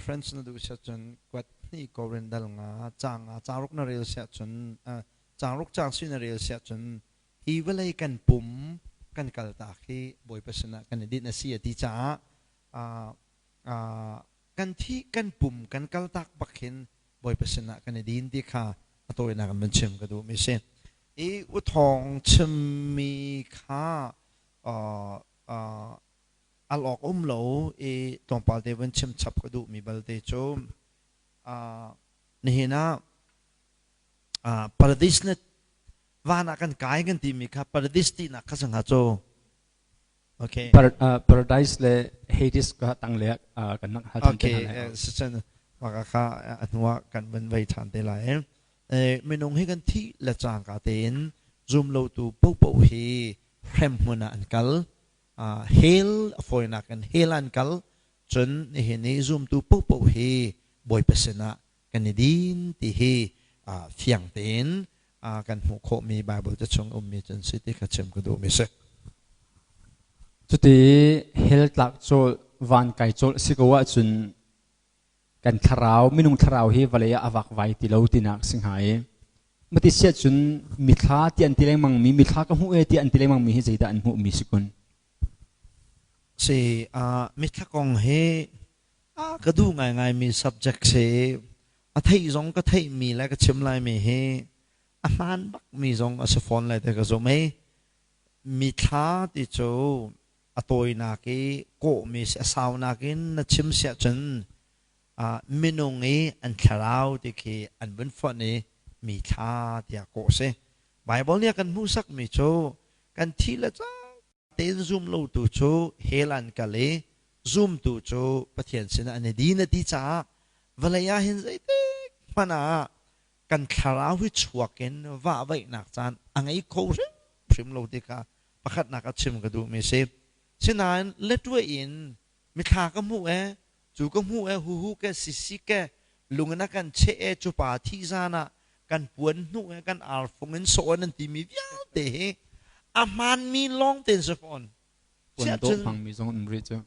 Reference na duh siah cun kuat hnih Korin dal nga caang nga caang ruk na rel siah cun caang ruk caang si na rel siah cun hi vawlei kan pum kan kaltak hi Bawipa sinah kan i dinh a si a ti caah kan thi kan pum kan kaltak bak hin Bawipa sinah kan i din ti kha a tawinak in van chim ka duhmi si. I u thawng chimmi kha al awk um lo i tlawmpal te van chim chap ka duhmi balte cu nihin ah paradis na van ah kan kai kan timi kha paradis tinak kha sangha cu okay. Paradise le Hades ka tang le kan nak hal okay sicun maka kha a hnuah kan van vei than te lai. Minung hi kan thi le cangka tein zum lo tu popo hi hrem hmun ah an kal, hell a fawinak in hell an kal. Cun nihin i zumtu paohpaoh hi Bawipa sinah kan i din ti hi fiang tein kan hmuh khawhmi Bible ca chung ummi cun si ti kha chim ka duhmi si. Cuti hell tlak cawl van kai cawl si ko ahcun kan thlarau minung thlarau hi vawlei ah a vakvai ti lo tinak si hnga i mati siah cun mithla ti an ti lengmang mi mithla ka hmuh e ti an ti lengmang mi hi zeidah an hmuh mi si kun? Si mithla kong hi ka duh ngaingai mi subject si. A theih zong ka theih mi le ka chim lai mi hi a hmaan bak mi zong a si fawn lai te ka zum i mithla ti cu a tawinak i kawhmi a saunak in na chim siah cun minung i an thlarau ti khi an vun fonh i mi thla tiah kawh si. Bible nih a kan hmuhsakmi cu kan thi le cang tein zum lo tu cu hell an kal i zumtu cu Pathian sinah an i din a ti caah vawlei ah hin zeitik hmanh ah kan thlarau hi chuak in vahvaihnak caan a ngei kho hrimhrim lo ti kha pakhatnak ah chim ka duhmi si. Sinain letuai in mithla ka hmuh e, cu ka hmuh e, huhu ke, sisi ke, lung in a kan cheh e, cu pa thi zan ah kan puan hnuh e, kan arfung in sawh nan timi vialte hi a hmaanmi lawng tein si fawn. Puan dawh hmangmi zong um rih cu.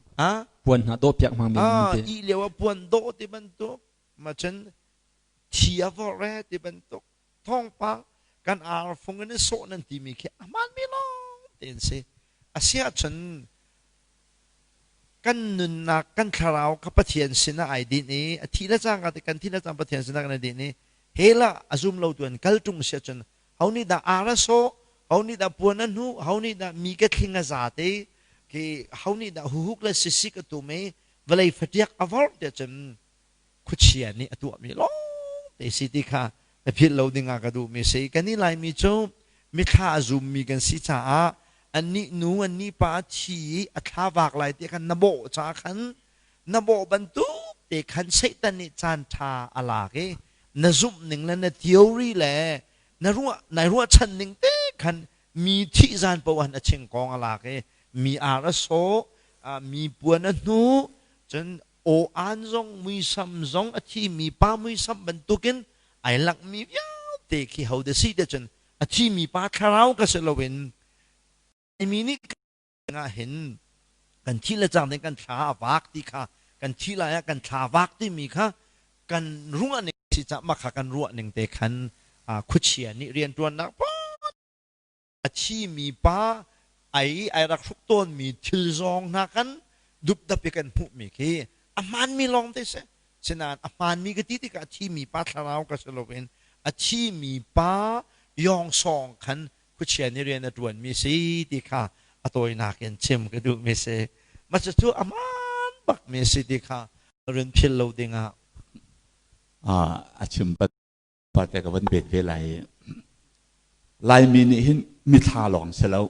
Puan hna dawh piak hmangmi um ti. I lio ah puan dawh ti bantuk, ma cun thi a vorh e ti bantuk thawngpang kan arfung in i sawh nan timi khi a hmaanmi lawng tein si. Asiahcun kan nunnak kan thlarau kha Pathian sinah ai dinh i a thi le cangka te kan thi le cang Pathian sinah kan i dinh i hell ah a zum lo tu an kal ṭung si ahcun ho nih dah ar a sawh, ho nih dah puan a hnuh, ho nih dah mi ka thling a za te khi, ho nih dah huhuk le sisik a tum i vawlei fatiak a vorh tiah cun khuachia nih a tuahmi lawngte si ti kha na philh lo ding ah ka duhmi si. Kan i Laimi cu mithla a zummi kan si caah annih nu annih pa a thi i a thla vak lai ti khan na bawh caah khan na bawh bantuk te khan Satan nih caan ṭha a lak i na zumh ning le na theory le na ruah nai ruahchan ning te khan mi thih zan paoh han a chingkawng a lak i mi ar a sawh, mi puan a hnuh, cun aw-aan zong muisam zong a thimi pa muisam bantukin ai langhmi vialte khi ho dah si te cun a thimi pa thlarau ka si loin mi nih ah hin kan thi le cang ding kan thla a vak ti kha kan thi lai ah kan thla vak timi kha kan ruah ning si ca mah kha kan ruah ning te khan khuachia nih rianṭuannak a thimi pa ai ai rak hruk tawnmi thil zawng hna kan dupdap i kan hmuhmi khi a hmaanmi lawng te si. Sinain a hmaanmi ka ti tikah a thimi pa thlarau ka si loin a thimi pa yawngsawng khan khuachia nih rian a ṭuanmi si ti kha a tawinak in chim ka duhmi si. Mah cucu a hmaan bakmi si ti kha run philh lo dingah. A chim Parte ka van bet ve lai. Laimi nih hin mithla lawng si lo.